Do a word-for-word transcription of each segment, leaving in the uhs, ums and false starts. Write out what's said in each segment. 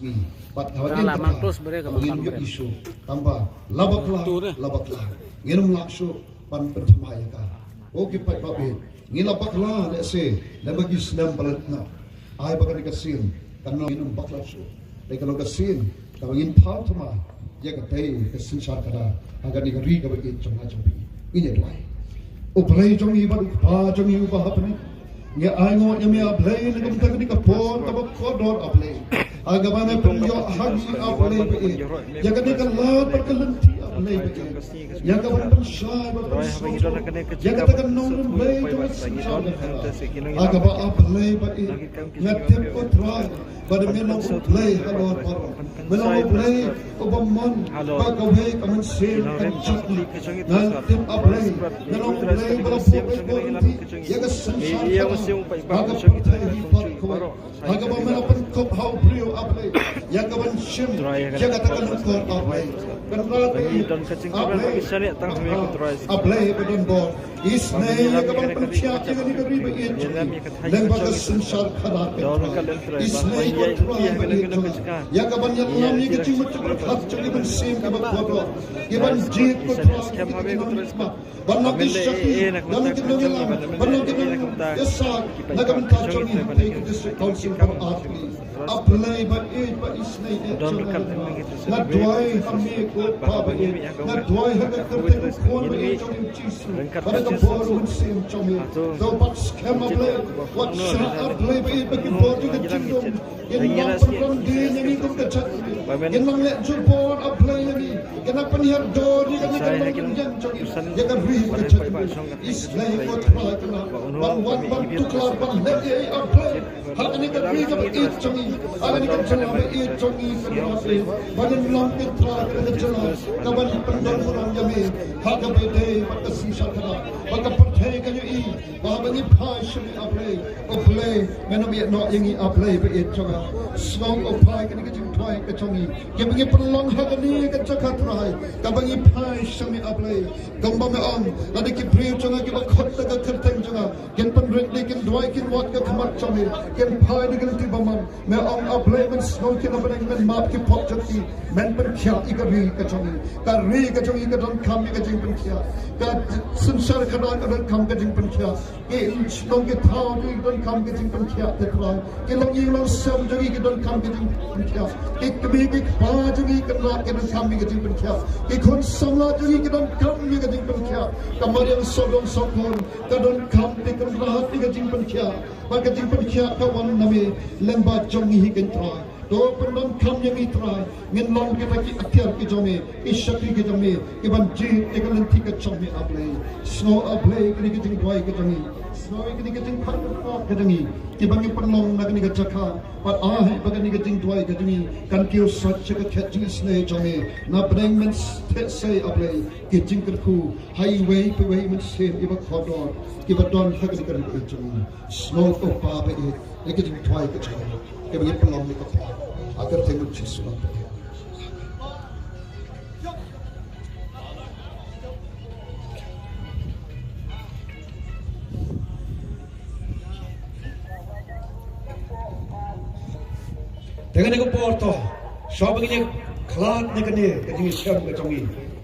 Ngi pat haba ngin kata haba ngin ïoh issue tang ba la bakla la bakla ngin ym lah shuh ban pynthymmai ïa ka. O ki paidbah, ngi la bakla lehse lem bad ki snem ba la dep. Ai ba kane ka sien kan long ngin ym bakla shuh. Dei ka long ka sien kaba ngin thaw thymmai ïa katei ka synshar khadar ha kane ka ri kaba ïeit jong nga jong phi. Ngin ïa duwai. U Blei jong ngi bad u Kpa jong ngi uba ha bneng, ngi ai nguh ïa me A Blei na ka bynta kane ka por kaba kordor A Blei. Ha kaba me pynïoh ha ngi A Blei ba ïeit ïa kane ka lad bad ka lynti A Blei ba ïeit, ïa kaban pynshai bad pynsngew ïa kata ka nongrim Blei jong ka synshar khadar. Ha kaba A Blei ba ïeit nga tip, ko Trai, ba me long U Blei halor baroh. Me long U Blei uba mon ba kawei ka mynsiem kan jop. Nga tip, A Blei, me long U Blei ba la buh beit bor lynti ïa ka synshar khadar, ha ka pyrthei hi baroh kawei. Ha kaba me la pynkup ha u briew, A Blei, ïa kaban shim ïa kata ka lyngkor, A Blei. Kynrad ba ïeit, A Blei, A Blei ba don bor, isynei ïa kaban pynkhiah ïa kane ka ri ba ïeit jong ngi lyngba ka synshar khadar, ko Trai. Isynei, ko Trai ba ïeit jong nga, ïa kaban ïalam ïa ka jingmut jingpyrkhat jong ki mynsiem kiba kordor, kiban jied, ko Trai, ïa ka jingmut ban long ki shakri, ban long ki nongïalam, ban long ki nongïasaid na ka bynta jong ngi hapdeng ka District Council baroh artylli. A Blei ba ïeit, ba isynei eh jong nga, nga duwai ha me, ko Pa ba ïeit, nga duwai ha ka kyrteng u Khun ba ïeit jong ngi, u Jisu, bad ha ka bor u Mynsiem jong me. To pat skhem, A Blei, wat shah, A Blei ba ïeit, ba ki bor jong ka jingdum kin nang pynrem dien ïa ngi kum ka jaitbynriew, kin nang leh jubor, A Blei, ïa ngi, kin nang pynhiar dor ïa kane ka nongrim jong ngi, ïa ka ri ka jaitbynriew. Isynei, ko Trai, kane ban wan ban tuklar ban leh ïa i, A Blei, ha kane ka ri kaba ïeit jong ngi, ha kane ka jylla ba ïeit jong ngi, ko Trai, ban ïalam, ko Trai, kane ka jylla kaban pyndon burom ïa me ha kaba ïadei bad ka synshar khadar, ba ka pyrthei kan ïohi ba haba ngi phai sha me, A Blei, U Blei, men ym ïeh noh ïa ngi, A Blei ba ïeit jong nga. Sngewbha, kane ka jingduwai ka jong ngi, kiba ngi pynlong ha kane ka jaka, Trai, kaba ngi phai sha me, A Blei, kumba me ong, lada ki briew jong nga kiba khot da ka kyrteng jong nga kin pynrit, kin duwai, kin wad ka khmat jong me, kin phai da ka lynti bymman, me ong, A Blei, men sngew ki na bneng, men map ki pop jong ki, men pynkhiah ïa ka ri ka jong ngi. Ka ri ka jong ngi ka donkam ïa ka jingpynkhiah. Ka synshar khadar ka donkam ka jingpynkhiah. Ki shnong ki thaw jong ngi ki donkam ka jingpynkhiah, ko Trai. Ki longïing longsem jong ngi ki donkam ka jingpynkhiah. Ki kmie ki kpa jong ngi, kynrad, ki donkam ïa ka jingpynkhiah. Ki khun samla jong ngi ki donkam ïa ka jingpynkhiah. Ka mariang sawdong sawkun ka donkam, ko Kynrad, ïa ka jingpynkhiah. Bad ka jingpynkhiah ka wan na me lyngba jong ngi hi, ko Trai. To pyndonkam ïa ngi, Trai, ngin long kita ki atiar ki jong me, ki shakri ki jong me, kiban jied ïa ka lynti ka jong me, A Blei. Sngew, A Blei, kane ka jingduwai ka jong ngi. Sngew ïa kane ka jingpyndonkam ka jong ngi, kiba ngi pynlong na kane ka jaka. Bad ai ba kane ka jingduwai ka jong ngi kan kiew sait sha ka khet jingisynei jong me. Na bneng men theh sei, A Blei, ki jingkyrkhu ha iwei pa iwei i mynsiem iba kordor, kiba don ha kane ka ri ka jong ngi. Sngewbha, ko Pa ba ïeit, ïa ka jingduwai ka jong ngi, kaba ngi pynlong ïa ka por ha ka kyrteng u Jisu nongpynim. Te kane ka por to, shuwa ba ngin ïa khlad na kane ka jingïashem ka jong ngi,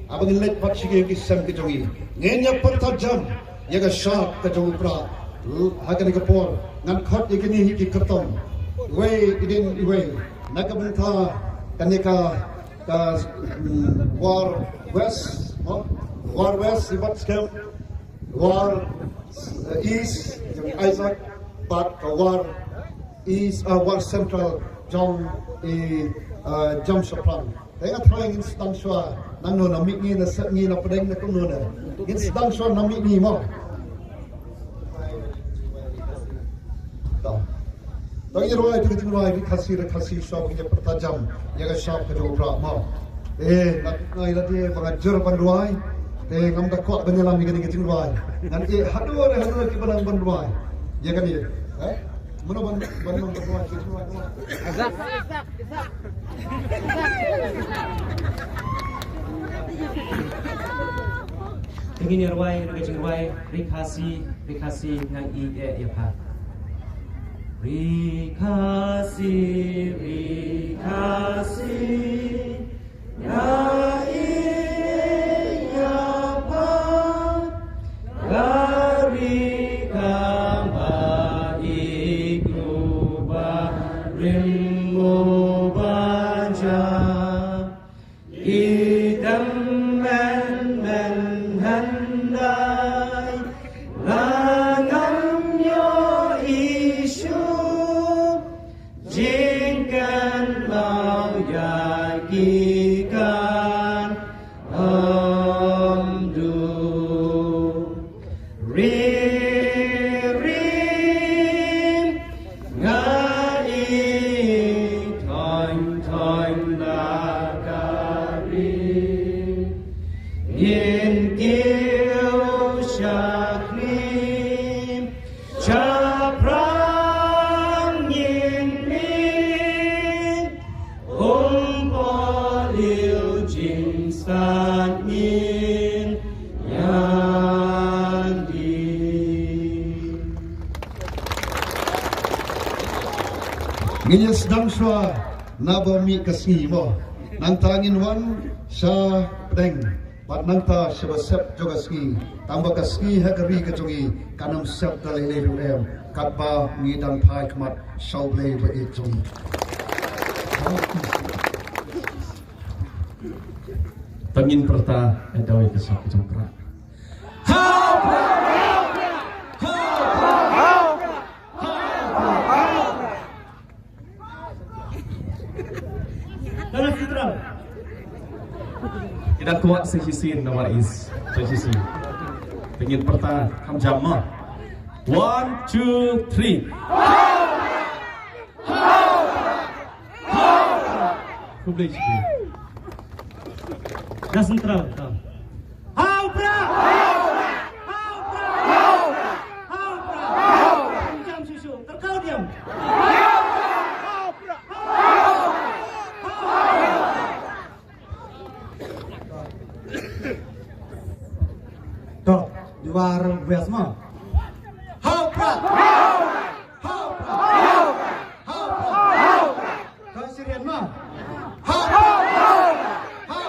haba ngin leit pat sha ki ïing ki sem ka jong ngi, ngin ïa pyrta jam ïa ka shap ka jong u Prah. Ha kane ka por ngan khot ïa kine hi ki kyrtong, iwei hadien iwei, na ka bynta kane ka, ka, mm, War West, mo? War West, i Batskhem, War, eh, East, jong i Isaac, bad ka War East, eh, War Central, jong i, eh, Jamshaphrang. Te nga thrang ngin sdang shuwa, nangno na mihngi, na sepngi, na pdeng, na kumno ne. Ngin sdang shuwa na mihngi mo. To. To ngin rwai, to ngin rwai, Ri Khasi, Ri Khasi, shuwa ba ngin ïa pyrta jam ïa ka shap ka jong u Prah mo. Eh, nga tip ngai lade ba nga jur ban rwai. Te ngam da kwah ban ïalam ïa kane ka jingrwai. Ngan ïeh haduh re haduh re kiba nang ban rwai ïa kane. Eh? Mano ban, ban nang ban rwai ka jingrwai? Te ngin ïa rwai ïa ka jingrwai Ri Khasi, Ri Khasi, ngan ïeh ïa pha. Ri Khasi, ri Khasi, nga ïeit ïa pha, ka ri kaba i kyrpad rim u ba ja. Idem men men hyndai, la ngam ïohi shuh, jingkynmaw ïa ki kan ym duh. Ri, ri, nga ïeit thong thong na ka ri. Ngin kiew shakri, shaphrang ngin mih, um, por liu jingstad ngin ïa dih. Ngin ïa sdang shuwa naba mih ka sngi mo. Nangta ngin wan sha pdeng. Bad nangta sha ba sep jong ka sngi. Tang ba ka sngi ha ka ri ka jong ngi kan ym sep da lei lei ruh em. Katba ngi dang phai khmat sha U Blei ba ïeit jong ngi. Tang ngin pyrta ïa dawai ka sap ka jong Prah. Ha Prah! Ha Prah! Ha Prah! Dara Central. Kita kuat sa shisien na West. Sa shisien. Pynïaid pyrta kham jam ma. One, two, three. Khublei shibun. Dara Central. Ha u Prah! Ha u Prah! Ha u Prah! Ha u Prah! Jam shuh shuh. Tyrkhong diam. To, di war bias ma. Ha u Prah! Ha u Prah! Ha u Prah! Ka Syrian ma. Ha! Ha! Ha!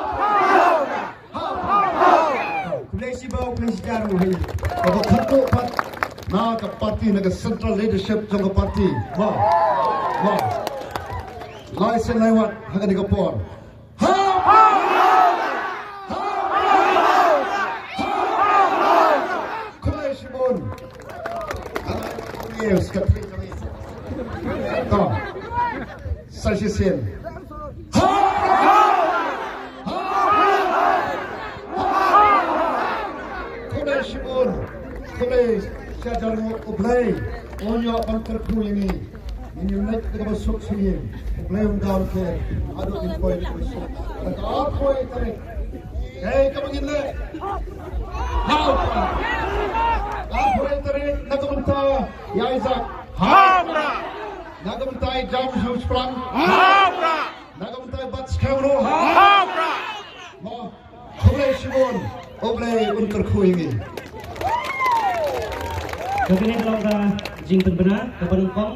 Ha! Khublei shibun, khublei shihajar mo hi. Kaba khatduh pat na ka party, na ka central leadership jong ka party. Mo. Mo. Lai sien lai wat ha kane ka por. Ha! Ha! Khublei shibun. Yes, ka tri ka mi. To. Sa shisien. Ha! Ha! Ha! Khublei shibun. Khublei shihajar nguh, U Blei un ïoh ban kyrkhu ïa ngi. Ngin ïa leit da kaba suk syiem. U Blei un don te. Haduh ngin poi da kaba suk. Da ka arphew tarik. Hei, kaba ngin leh. Ha u Prah. Arphew tarik na ka bynta ïa Isaac. Ha u Prah. Na ka bynta ïa James Hughes Prang. Ha u Prah. Na ka bynta ïa Bat Skhem ruh. Ha u Prah. Mo, khublei shibun. U Blei un kyrkhu ïa ngi. Ka kane ka long ka jingpynbna kaba nyngkong.